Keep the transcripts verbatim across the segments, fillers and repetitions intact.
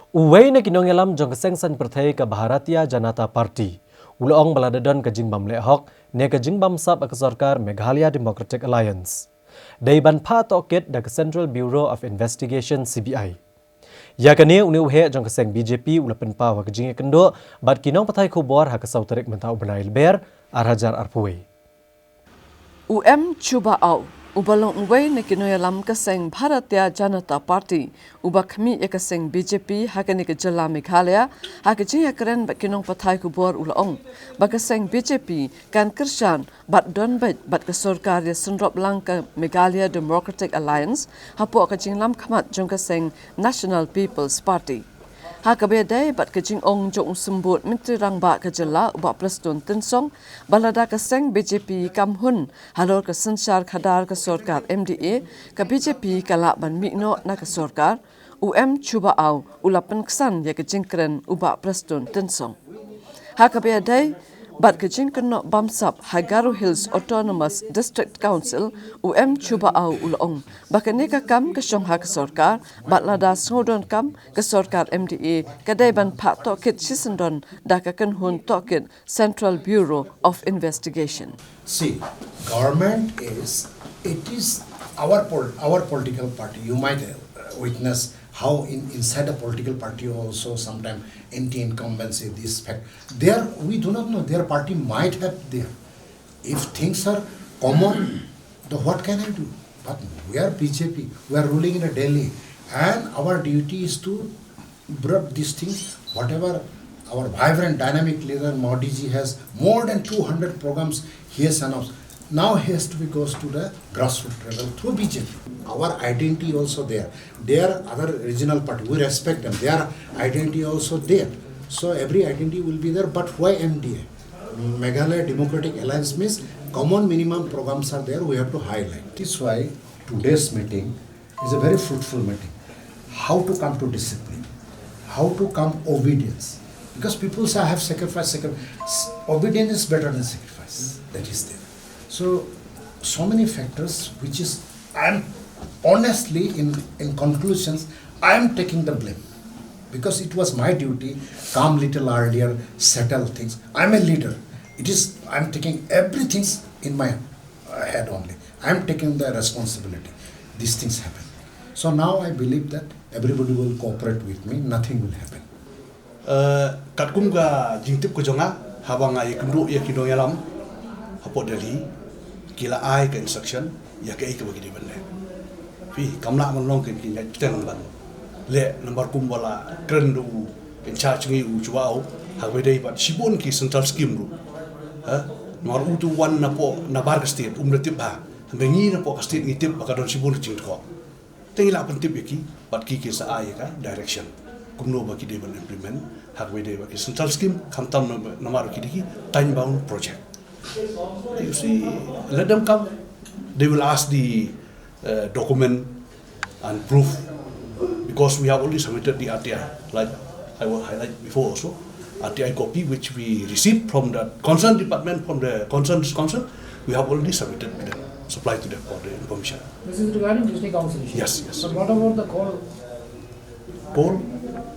Uwei na ki nongïalam jong ka seng saiñ pyrthei ka Bharatiya Janata Party u la ong ba lada don ka jingbym leh hok ne ka jingbamsap ha ka sorkar Meghalaya Democratic Alliance, dei ban phah tohkit da ka Central Bureau of Investigation, C B I. Ïa kane une u heh jong ka seng B J P u la pynpaw ha ka jingïakynduh bad ki nongpathai khubor ha ka saw tarik mynta u bnai Lber ar hajar arphew. U M Chuba Aw, uba long uwei na ki nongïalam ka seng Bharatiya Janata Party, uba khmih ïa ka seng B J P ha kane ka jylla Meghalaya, ha ka jingïakren bad ki nongpathai khubor u la ong ba ka seng B J P kan kyrshan bad don beit bad ka sorkar ïasynrop lang ka Meghalaya Democratic Alliance hapoh ka jinglam khmat jong ka seng National People's Party. Ha kaba ïadei bad ka jingong jong u symbud Myntri Rangbah ka jylla u Bah Prestone Tynsong ba lada ka seng B J P kam hun halor ka synshar khadar ka sorkar M D A, ka B J P ka lah ban mih noh na ka sorkar, u M Chuba Aw u la pynksan ïa ka jingkren u Bah Prestone Tynsong. Ha kaba ïadei bad ka jingkynnoh bamsap ha Garo Hills Autonomous District Council, u M Chuba Aw u la ong ba kane ka kam ka shong ha ka sorkar bad lada sngewdonkam ka sorkar M D A ka dei ban phah tohkit shisyndon da ka kynhun tohkit Central Bureau of Investigation. See, government is, it is our pol- our political party. You might uh, witness how in inside the political party also sometimes anti-incumbency, this fact. There we do not know. Their party might have there. If things are common, the what can I do? But we are B J P. We are ruling in a Delhi, and our duty is to brought these things, whatever our vibrant dynamic leader Modi ji has more than two hundred programs he has announced. Now he has to be goes to the grassroots level through B J P. Our identity also there. There are other regional party. We respect them. Their identity also there. So every identity will be there. But why M D A? Meghalaya Democratic Alliance means common minimum programs are there. We have to highlight. This is why today's meeting is a very fruitful meeting. How to come to discipline, how to come obedience. Because people say, I have sacrificed, sacrificed. Obedience is better than sacrifice. That is there. So, so many factors which is, I am honestly, in, in conclusions, I am taking the blame. Because it was my duty, come little earlier, settle things. I am a leader. It is, I am taking everything in my uh, head only. I am taking the responsibility. These things happen. So now I believe that everybody will cooperate with me, nothing will happen. Uh, katkum ka jingtip ka jong nga, haba nga ïakynduh ïa ki nongïalam hapoh Delhi, ki la ai ka instruction ïa kaei kaba ki dei ban leh. Phi, kam lah ban long kin kin ïa pteng ban leh namar kum ba la kren da u in charge ngi u Chuba Aw, ha kaba dei bad shibun ki central scheme ruh. Ha? Namar u tu wan napoh nabar ka state, um da tip bha. Hynrei ngi napoh ka state ngi tip ba ka don shibun ka jingthoh. Te ngi la pyntip ïa ki bad ki ki sa ai ïa ka direction kumno ba ki dei ban implement ha kaba dei bad ki central scheme, khamtam namar ki dei ki time bound project. You see, let them come. They will ask the uh, document and proof, because we have already submitted the R T I, like I will highlight before also, R T I copy which we received from the concerned department, from the concerned council. We have already submitted to them, supplied to them for the information. This is regarding district council issue. Yes, yes. But what about the coal? Coal,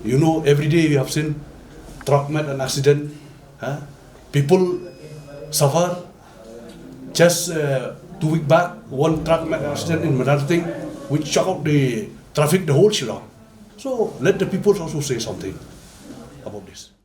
you know, every day we have seen truck met an accident. Huh? People suffer. Just uh, two weeks back, one truck met an accident in Madanting, which shocked out the traffic, the whole Shillong. So let the people also say something about this.